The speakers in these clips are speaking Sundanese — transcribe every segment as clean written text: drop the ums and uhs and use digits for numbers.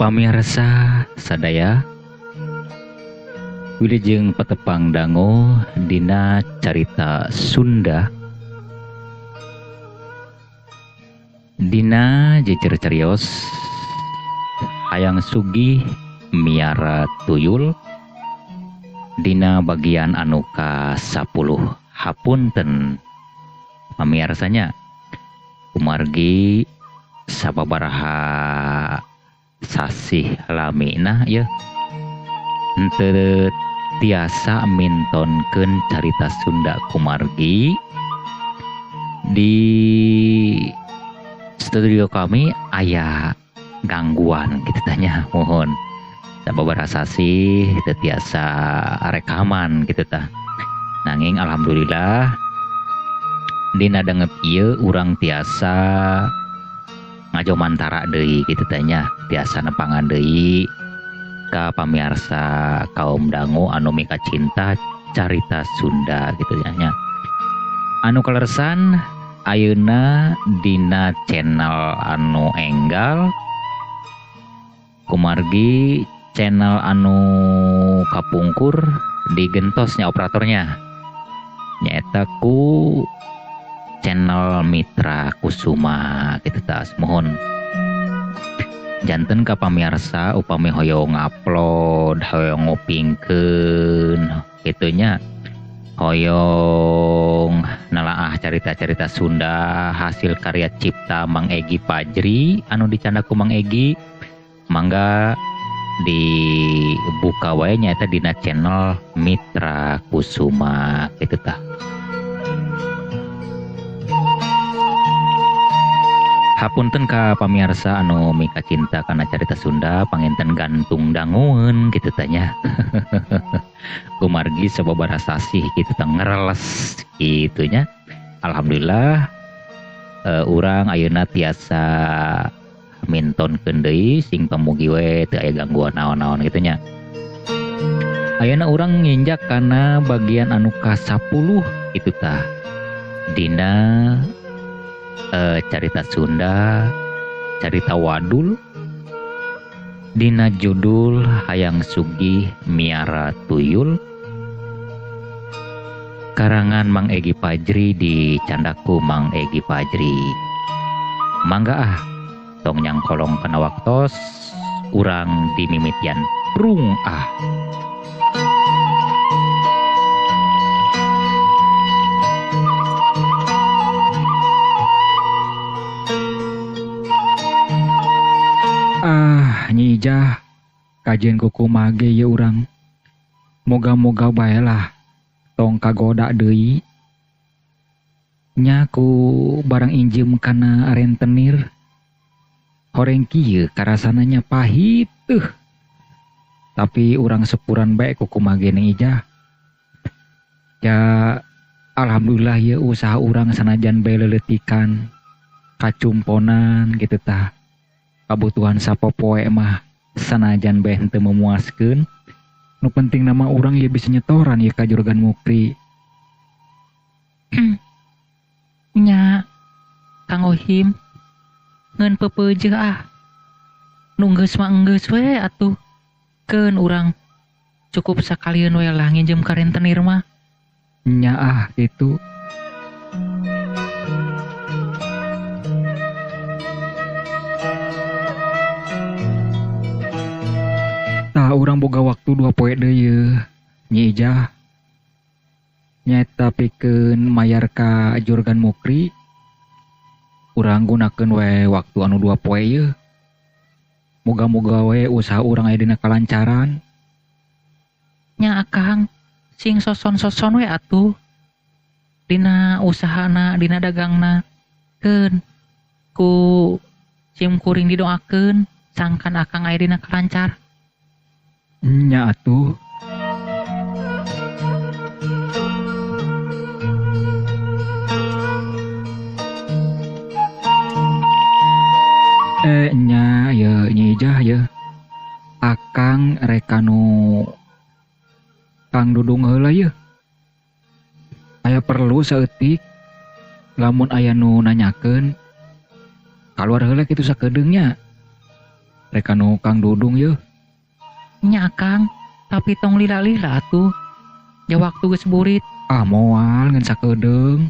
Pamirsa sadaya, wilujeng patepang dango dina carita Sunda dina jejer carios Hayang Sugih Miara Tuyul dina bagian anu ka-10. Hapunten pamiarsanya, kumargi sababaraha sasih lamina ya henteu tiasa mintonkeun carita Sunda kumargi di studio kami aya gangguan gitu tanya, mohon sababaraha sasih teu tiasa rekaman gitu tah. Nanging alhamdulillah dina danget ieu urang tiasa ngajomantara deui gitu tanya, tiasa nepangan deui ka pamiarsa kaum dangu anu mika cinta carita Sunda gitu nya. Anu kaleresan ayeuna dina channel anu enggal kumargi channel anu kapungkur digentosnya operatornya nyaeta ku channel Mitra Kusuma gitu tas. Mohon janten ka pamiarsa upami hoyong ngupload, hoyong ngupingkeun kitu nya, hoyong nelaah carita-carita Sunda hasil karya cipta Mang Egi Pajri anu dicandak ku Mang Egi, mangga dibuka wae nyaeta dina channel Mitra Kusuma kitu tah. Hapunten ka pamiarsa anu mika cinta kana carita Sunda panginten gantung dangueun kitu tah nya. Kumargi sababaraha sasih kitu tah ngereles kitu nya. Alhamdulillah urang ayeuna tiasa mintonkeun deui sing pamugi we teu aya gangguan naon-naon kitu nya. Ayeuna urang nginjak kana bagian anu ka-10 kitu tah. Dina carita Sunda, carita wadul dina judul Hayang Sugih Miara Tuyul karangan Mang Egi Pajri di candaku Mang Egi Pajri. Mangga ah tong nyangkolong kana waktos urang dimimitian prung ah. Ah, Nyi Ijah, kajian kuku mage ye urang. Moga-moga bae lah tong kagoda deui. Nya ku barang injem kana rentenir. Horeng kieu karasananya pahit tuh. Tapi urang sepuran bae kuku mage Nyi Ijah. Ya alhamdulillah ye usaha urang sanajan bae leletikan, kacumponan gitu tah. Kabutuhan sapopoe mah sanajan bae henteu memuaskeun. Nu penting nama urang ye bisa nyetoran ye ka Juragan Mukri. Nya Kang Ohim ngeun peupeujeuh ah. Nu geus mah enggeus we atuh. Keun urang cukup sakalieun we lah nginjem ka rentenir mah. Nya ah kitu. Tah urang boga waktu 2 poe deui ye Nyi Ijah. Nyaeta pikeun mayar ka Juragan Mukri. Urang gunakeun we waktu anu 2 poe ye. Moga-moga we usaha urang aya dina kalancaran. Nya Akang sing soson-soson we atuh dina usahana, dina dagangna. Keun ku sim kuring didoakeun sangkan Akang aya dina kalancar. Nya atuh. Nya ye Nyi Ijah ye. Akang rek kanu Kang Dudung heula ye. Aya perlu saeutik lamun aya nu nanyakeun kaluar heula kitu sakedeung nya. Rek ka nu Kang Dudung yeuh. Nya Kang, tapi tong lila-lila atuh. Ja waktu geus burit. Ah moal ngan sakedeung.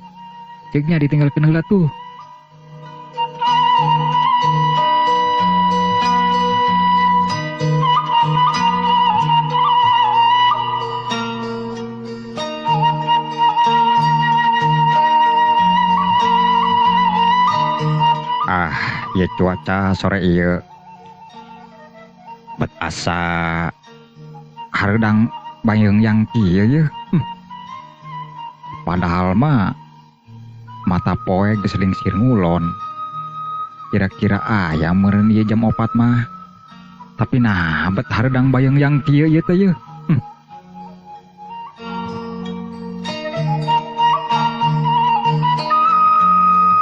Cek nya ditinggalkeun heula tuh. Ah, ieu cuaca sore ieu. Bet asa hareudang bayeung yang kieu yeuh. Padahal mah mata poe geus lingsir ngulon. Kira-kira aya meureun ieu jam 4 mah. Tapi nah bet hareudang bayeung yang kieu ieu teh yeuh.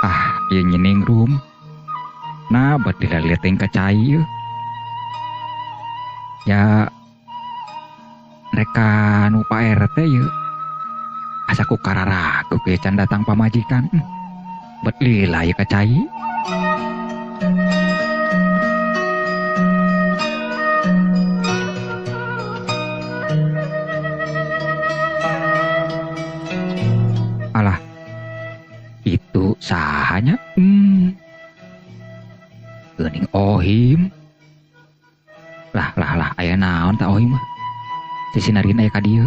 Ah, ieu nyining room. Nah, bet dilaleting ka cai yeuh. Ya rek ka nu Pak RT yeuh. Asa ku kararaku ge can datang pamajikan. Bet lila ieu ka cai. Alah, itu sahanya? Geuning Ohim. Lah lah lah, aya naon ta Ohim mah? Sisinarin aya ka dieu.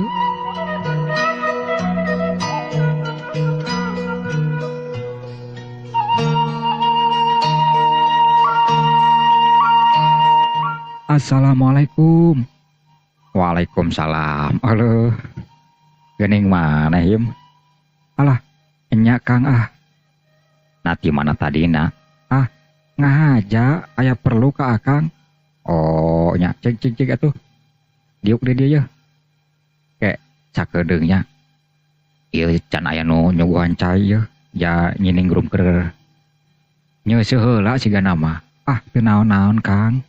Assalamualaikum. Waalaikumsalam. Aduh. Geuning mana him? Alah, enya Kang ah. Nati mana tadina? Ah, ngahaja aya perlu ka Akang. Oh, nya cek cek cek atuh. Diuk di dieu yeuh. Kek sakedeung nya. Ieu can aya nu nyuguhan cai yeuh. Ja nyining grup keur nyeuseuh heula sigana mah. Ah, teu naon-naon Kang.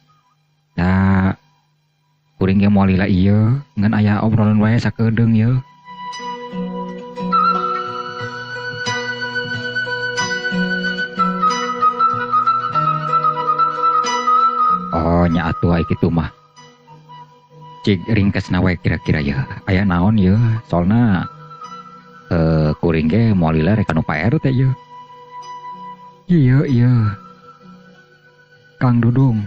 Da kuring ge moal lila ieu ngan aya obrolan wae sakedeung yeuh. Oh nya atuh ai kitu mah. Cik ringkesna wae kira-kira yeuh. Aya naon yeuh? Soalna kuring ge moal lila rek ka nu Pak RT yeuh. Ieu ieu. Kang Dudung.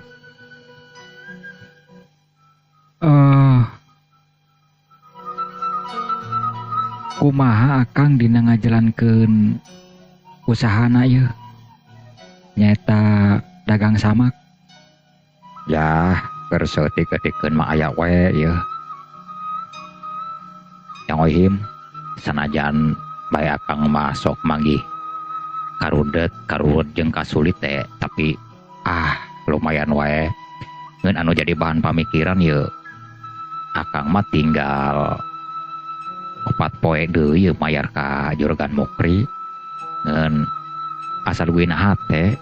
Kumaha Akang dina ngajalankeun usahana yeuh? Nyaeta dagang samak. Yah, keur saeutik-eutikeun mah aya we yeuh. Yang Ohim sanajan bae Akang mah sok manggih karudet, karuwet jeung kasulit teh, tapi ah lumayan wae. Ngeun anu jadi bahan pamikiran yeuh. Akang mah tinggal 4 poe deui yeuh mayar ka Juragan Mukri. Ngeun asal duina hate.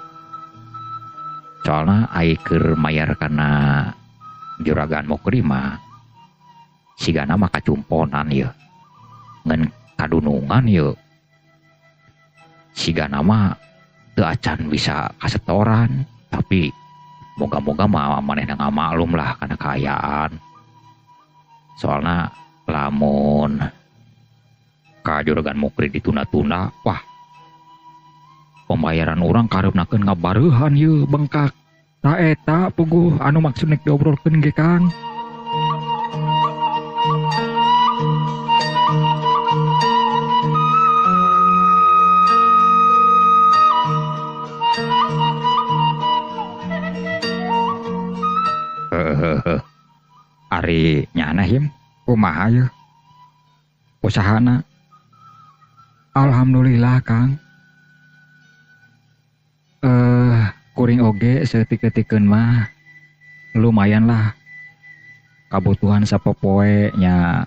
Soalna ai keur mayar kana Juragan Mukri mah sigana mah kacumponan yeuh. Ngeun kadunungan yeuh. Sigana mah teu acan bisa kasetoran, tapi moga-moga mah manehna ngamaklum lah kana kaayaan. Soalna lamun ka Juragan Mukri ditunda-tunda, wah pembayaran urang kareupnakeun ngabareuhan yeuh bengkak. Ta eta puguh anu maksud nek diobrolkeun ge Kang. Hehehe. Ari nyana him kumaha yeuh usahana? Alhamdulillah Kang. Kuring oge saeutik-eutikeun mah lumayan lah. Kabutuhan sapopoe nya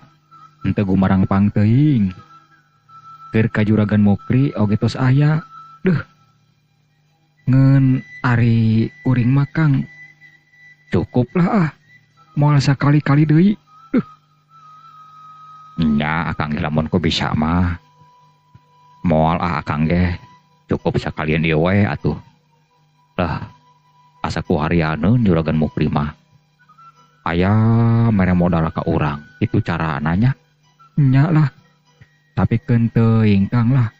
henteu gumarang pang teuing. Keur ka Juragan Mukri oge tos aya. Duh. Ngeun ari kuring mah Kang cukup lah ah. Moal sakali-kali deui. Duh. Nya Akang ge lamun ku bisa mah. Moal ah Akang ge cukup sakalian ieu we atuh. Lah, Asa ku harianeun juragan Mukri mah. Aya mere modal ka urang, itu carana nya. Nya lah. Tapi keun teuing Kang lah.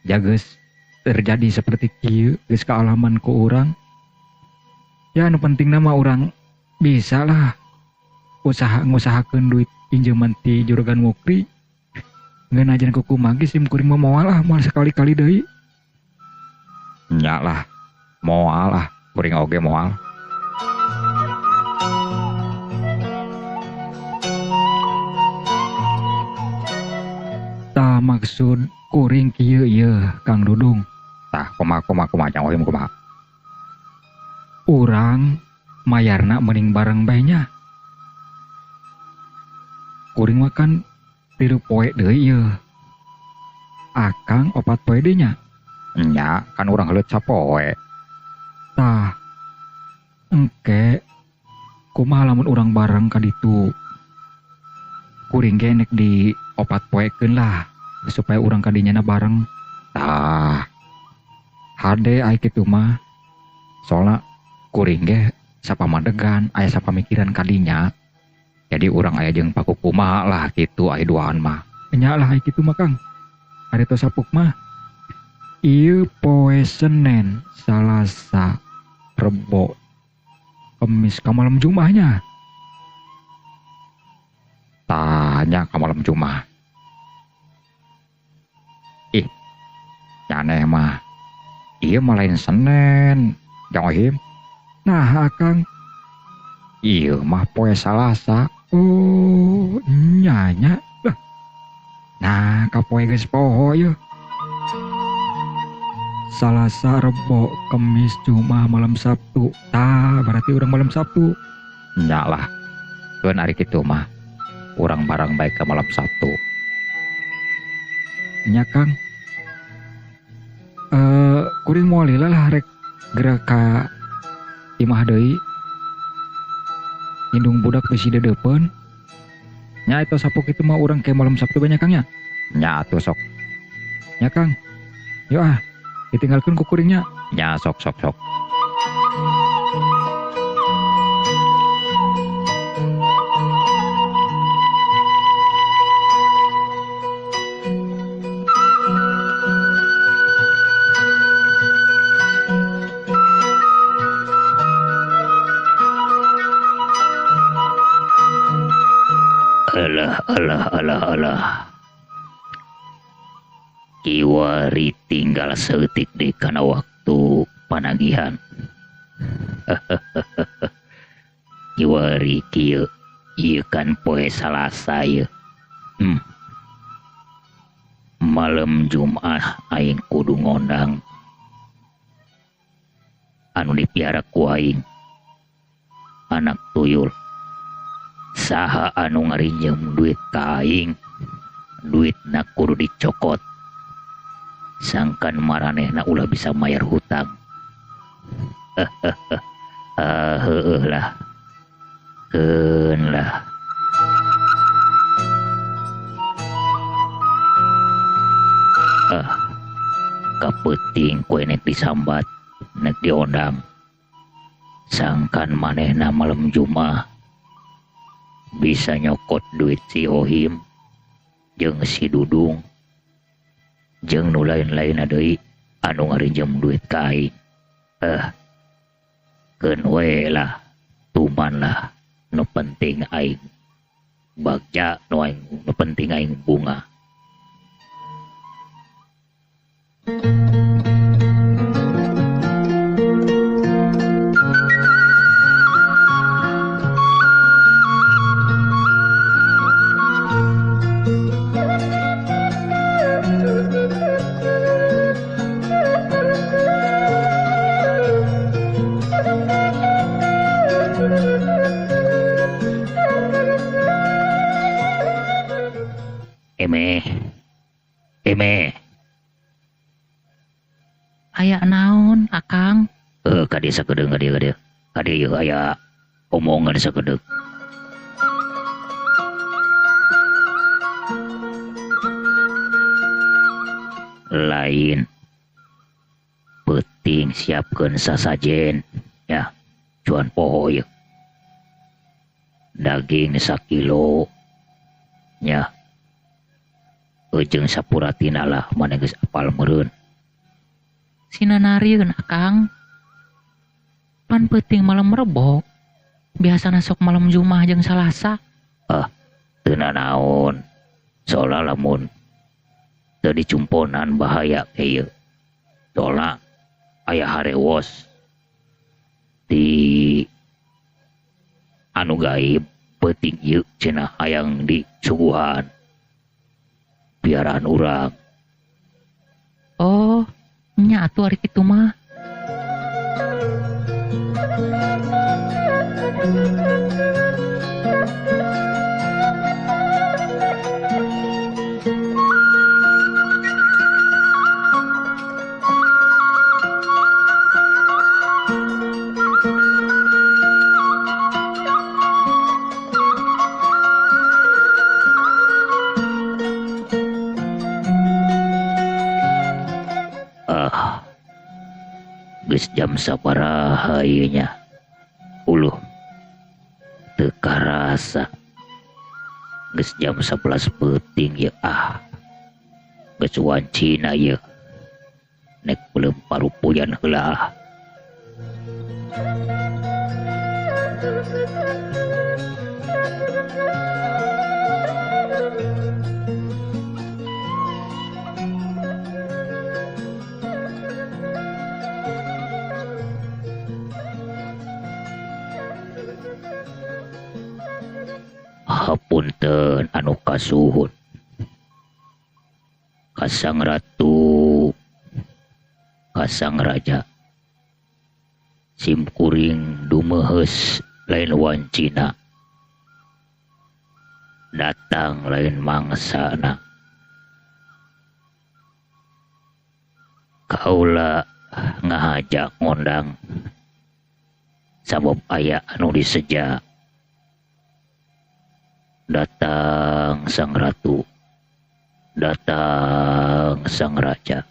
Ja geus terjadi seperti kieu, geus kaalaman ku urang. Ya nu pentingna mah urang bisa lah usaha ngusahakeun duit pinjaman ti juragan Mukri. Ngeun ajan kukumaha ge sim kuring mah moal lah, moal sekali-kali deui. Nya lah, moal lah, kuring oge moal. Tah maksud kuring kieu ieu Kang Dudung. Tah kumaha kumaha kumaha Jang Ohim kumaha. Urang mayarna mending bareng bae nya. Kuring mah kan 3 poe deui ieu. Akang 4 poe deui nya. Nya kan urang heuleut sapoe. Tah engke kumaha lamun urang bareng ka ditu. Kuring ge nek di 4 poekeun lah supaya urang ka dinya bareng. Tah hade ai kitu mah. Soalna kuring ge sapamadegan aya sapamikiran ka dinya. Jadi urang aya jeung pakukumaha lah kitu aya duaan mah. Nya lah ai kitu mah Kang. Ari tos sapuk mah. Ieu poe Senin, Salasa, Rebo, Kemis ka malam Jumaahnya. Tanya ka malam Jumaah. Ih, nyaneh mah. Ieu mah lain Senin, Jang Ohim. Nah, Akang. Ieu mah poe Salasa. Oh, nyanya. Lah. Nah, ka poe geus poho ieu. Salasa, Rebo, Kemis, Jumaah, malam Sabtu. Tah, berarti urang malam Sabtu. Nya lah. Keun ari kitu mah. Urang barang bae ka malam Sabtu. Nya Kang. Kuring moal lila lah rek gerak ka imah deui. Indung budak bisi dedeupeun. Nya eta sapuk itu mah urang ke malam Sabtu banyak Kang nya. Nya atuh sok. Nya Kang. Yo ah, ditinggalkeun ku kuringnya. Nya sok sok sok. Alah alah alah alah. Kiwari tinggal saeutik deui kana waktu panagihan. Kiwari kieu ieu kan poe Salasa ieu. Malam Jumaah aing kudu ngondang anu dipiara ku aing anak tuyul. Saha anu ngarinjem duit ka aing, duitna kudu dicokot. Sangkan maranehna ulah bisa mayar hutang. Heueuh lah. Keun lah. Kapeuting kowe nek disambat, nek diondang. Sangkan manehna malam Jumaah bisa nyokot duit si Ohim jeung si Dudung jeung nu lain-lain deui anu ngarinjem duit ka aing. Keun we lah, tuman lah, nu penting aing bagja, nu aing nu penting aing bunga. Emeh, emeh. Aya naon, Akang? Kadieu sakedeung, kadieu, kadieu. Kadieu ieu aya omongan sakedeung. Lain. Peuting siapkeun sasajen. Ya, cuan poho ieu. Daging sakilo nya. Jeung sapuratina lah maneh geus apal meureun. Sinanarieun Akang. Pan peuting malam Rebo. Biasana sok malam Jumaah jeung Salasa. Ah, teu nanaon. Soalna lamun teu dicumponan bahaya ke ieu. Soalna aya harewos di anu gaib peuting ieu cenah hayang disuguhan piaraan urang. Oh, nya atuh ari kitu mah. Geus jam sabaraha ieu nya. Uluh teu karasa. Geus jam 11 peuting ieu ah. Geus wancina ieu. Nek belum parupuyan heula ah. Hapunten anu kasuhun ka Sang Ratu, ka Sang Raja. Simkuring dumeheus lain wancina, datang lain mangsana. Kaula ngahaja ngondang sabab aya anu diseja. Datang Sang Ratu, datang Sang Raja.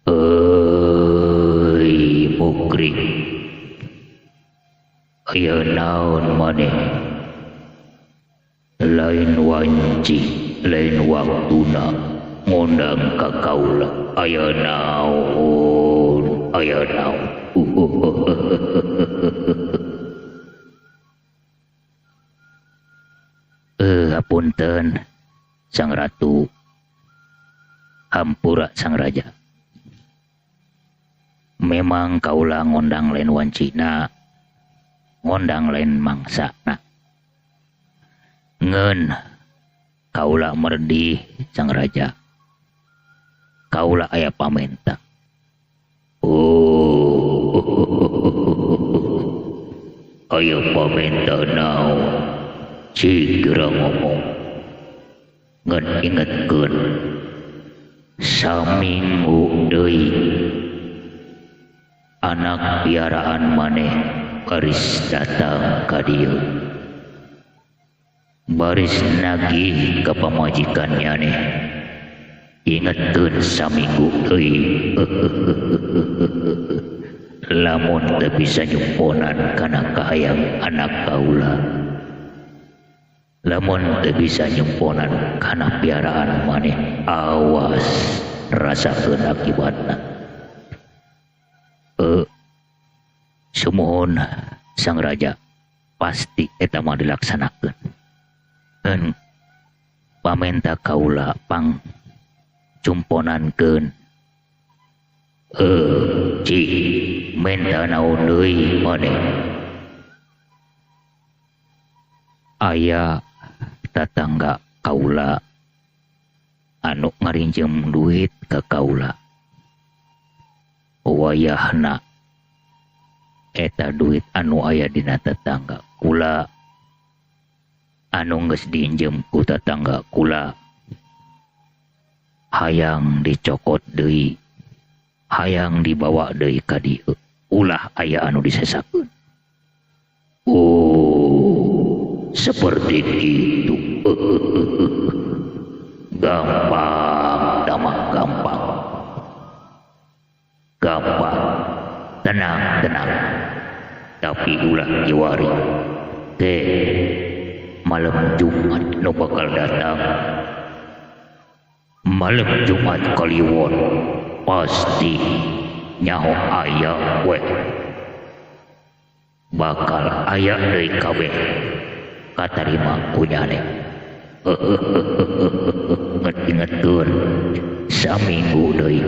Euy mukri, aya naon maneh? Lain wanci, lain waktuna ngondang ka kaula. Aya naon, aya naon. Hapunten Sang Ratu, hampura Sang Raja. Memang kaula ngondang lain wancina, ngondang lain mangsana. Ngeun kaula merdih Sang Raja. Kaula aya pamenta. Oh, aya pamenta naon? Cik geura ngomong. Ngeun ingetkeun saminggu deui anak piaraan maneh baris datang ka dieu, baris nagih ka pamajikan nyaneh. Ingetkeun saminggu deui. Lamun teu bisa nyumponan kana kahayang anak kaula, lamun teu bisa nyumponan kana piaraan maneh, awas rasakeun akibatna. Sumuhun Sang Raja, pasti eta mah dilaksanakeun. Ngan pamenta kaula pang cumponankeun. Cik menta naon deui maneh? Aya tatangga kaula anu ngarinjem duit ka kaula. Wayahna eta duit anu aya dina tetangga kula Anu geus diinjem ku tatangga kula hayang dicokot deui, hayang dibawa deui ka dieu, ulah aya anu disesakeun. Oh, seperti itu. Gampang, damang gampang. Gampang. Tenang, tenang. Tapi ulah kiwari. Teh malam Jumat nu bakal datang. Malam Jumat Kliwon pasti nyaho aya we. Bakal aya deui kabeh katarima ku nyane. Inget-ingetkeun saminggu deui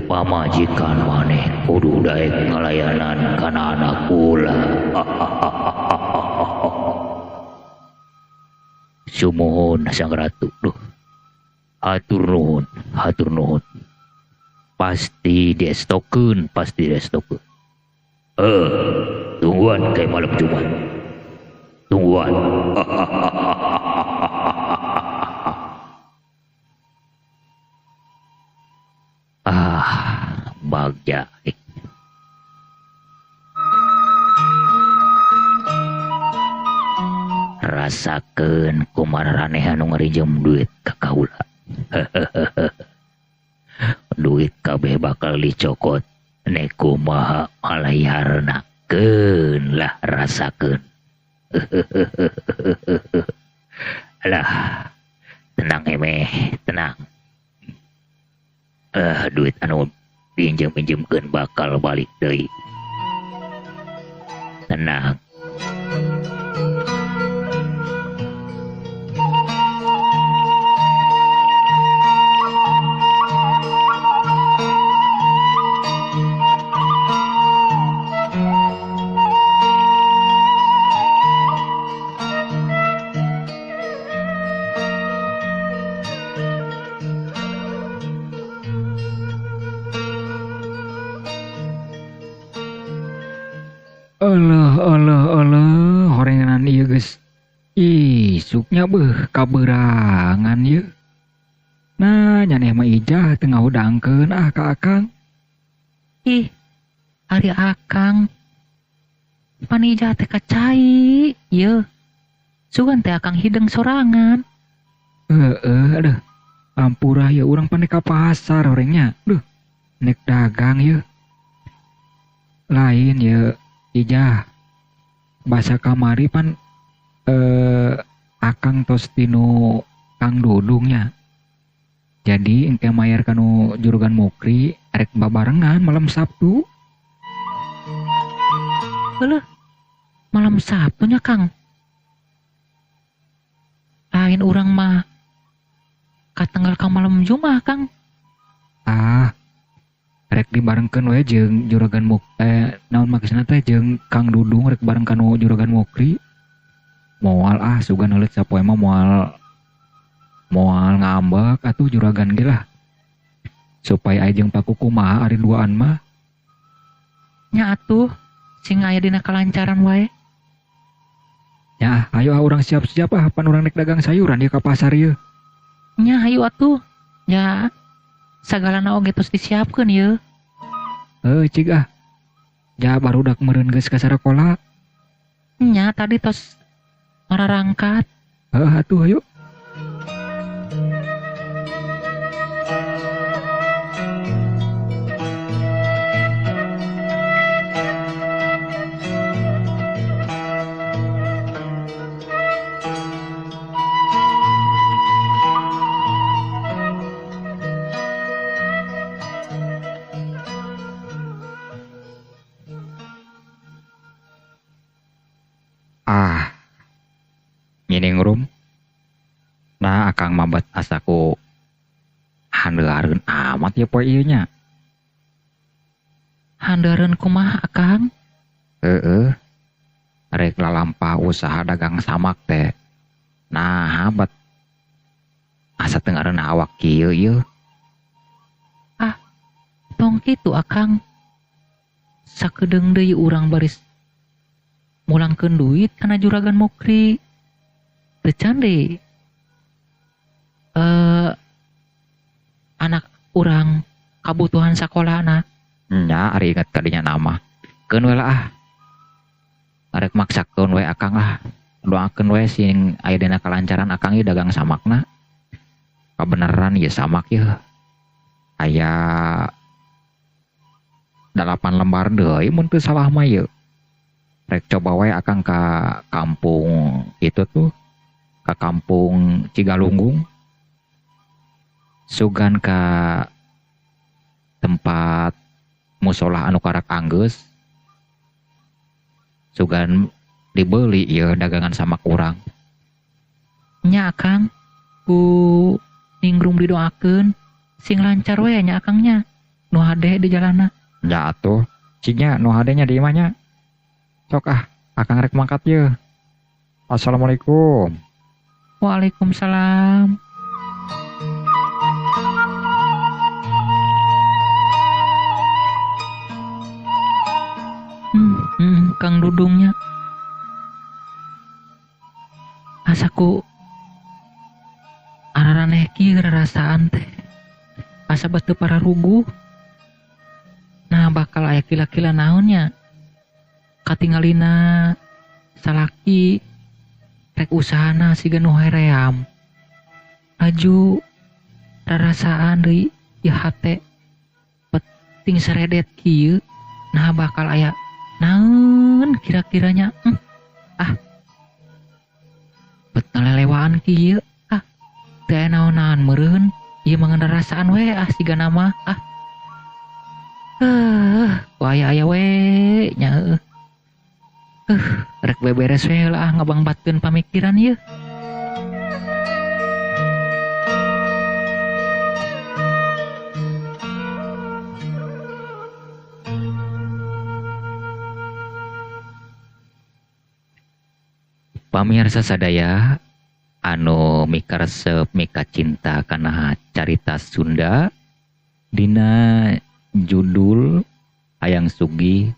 pamajikan maneh kudu daek ngalayanan kana anak kula. Sumuhun Sang Ratu. Duh, hatur nuhun, hatur nuhun. Pasti diestokeun, pasti diestokeun. Tungguan kayak malam Jumat. Tungguan. Ah, bagja. Rasakeun kumararaneh anu ngarinjem duit ka kaula. Duit kabeh bakal dicokot. Nek kumaha malayarna keun lah rasakeun. Alah, tenang emeh, tenang. Duit anu pinjem-pinjemkeun bakal balik deui. Tenang. Alah alah alah, horengan ieu geus isuknya beuh kaberangan ieu. Nah, nyaneh mah Ijah teu ngahudangkeun ah ka akang. Ih, ari akang pan Ijah teh kacai ieu. Sugan teh akang hideng sorangan. Heeh, aduh. Ampura ya urang pan ka pasar horengnya. Duh, nek dagang ieu. Lain ye Ijah, basa kamari pan akang tos tinu Kang Dudungnya. Jadi engke mayar kanu juragan Mukri arek babarengan malam Sabtu. Euleuh, malam Sabtunya Kang. Lain urang mah katenggal ka malam Jumat Kang. Ah, rek dibarengkeun we jeung juragan Muk naon maksudna teh jeung Kang Dudung rek bareng kanu juragan Mukri. Moal ah sugan heuleut sapoe mah moal ngambek atuh juragan ge lah. Supaya aya jeung paku kumaha ari duaan mah. Nya atuh sing aya dina kalancaran wae. Nya ayo ah urang siap-siap ah pan urang nek dagang sayuran ieu ka pasar ieu. Nya hayu atuh. Nya sagalana oge tos disiapkeun ieu. Heuh cig ah. Ja barudak meureun geus ka sarakola. Nya tadi tos mararangkat. Heuh atuh hayu. Ah, ngining rum. Nah, akang mabat asaku handeuareun amat ya poe ieu nya. Handeuareun kumaha akang? Heeh. Rek lalampah usaha dagang samak teh. Nah, bat asa teu ngareun awak kieu ieu. Ah, tong kitu akang. Sakedeung deui urang baris mulangkeun duit kana juragan Mukri. Teu can deui anak urang kabutuhan sakolahna. Nya ari inget kadinya nama. Keun we lah ah. Arek maksakeun we akang ah. Doakeun we sing aya dina kalancaran akang ieu dagang samakna. Kabeneran ieu samak ieu. Aya 8 lembar deui mun teu salah mah ieu. Rek coba we akang ka kampung itu tuh, ka kampung Cigalunggung. Sugan ka tempat musola anu karak anggeus. Sugan dibeli ieu dagangan samak urang. Nya akang ku ningrum didoakeun sing lancar we nya akangnya. Nu hade di jalanna. Nya atuh, cignya nu hade nya di imah nya. Sok ah, akang rek mangkat ye. Assalamualaikum. Waalaikumsalam. Kang Dudungnya. Asaku araraneh kieu rarasaan teh. Asa batu pararuguh. Nah bakal aya kila-kila naonnya. Katingalina salaki rek usahana siga nu hoream. Laju rarasaan deui ieu hate penting seredet kieu. Nah bakal aya naon kira-kiranya. Ah bet ngalelewaan kieu ah teu aya naon-naon meureun ieu mah ngan rarasaan we ah siga nama ah. Ku aya-aya we nya heueuh. Rek beberes we heula ah ngabangbatkeun pamikiran ieu. Pamirsa sadaya anu mikaresep mikacinta kana carita Sunda dina judul Hayang Sugih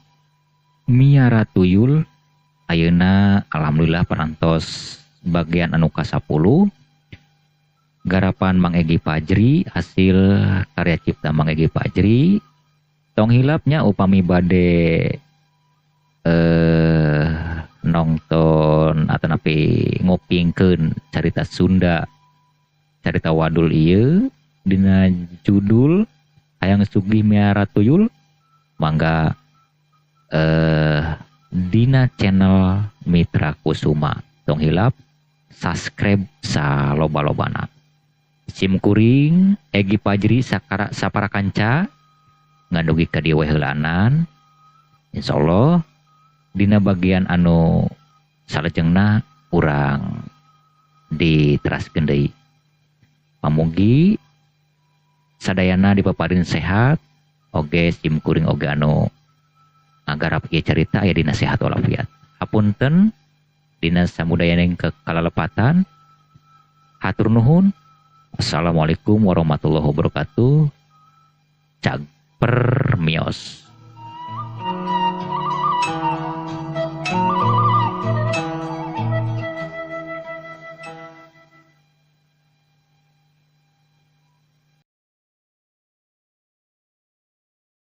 Miara Tuyul ayeuna alhamdulillah parantos bagian anu ka-10 garapan Mang Egi Fajri, hasil karya cipta Mang Egi Fajri. Tong hilapnya upami bade nonton atau napi ngopingkeun carita Sunda carita wadul ieu dina judul Hayang Sugih Miara Tuyul, mangga dina channel Mitra Kusuma. Tong hilap subscribe saloba-lobana. Sim kuring Egi Fajri sakara sapara kanca ngandugi ka dieu we heulaanan. Insyaallah dina bagian anu salajengna urang diteraskeun deui. Pamugi sadayana dipaparin sehat oge sim kuring oge anu ngagarap ieu carita aya dina sehat walafiat. Hapunten dina samudayana kalalepatan. Hatur nuhun. Assalamualaikum warahmatullahi wabarakatuh. Cag permios.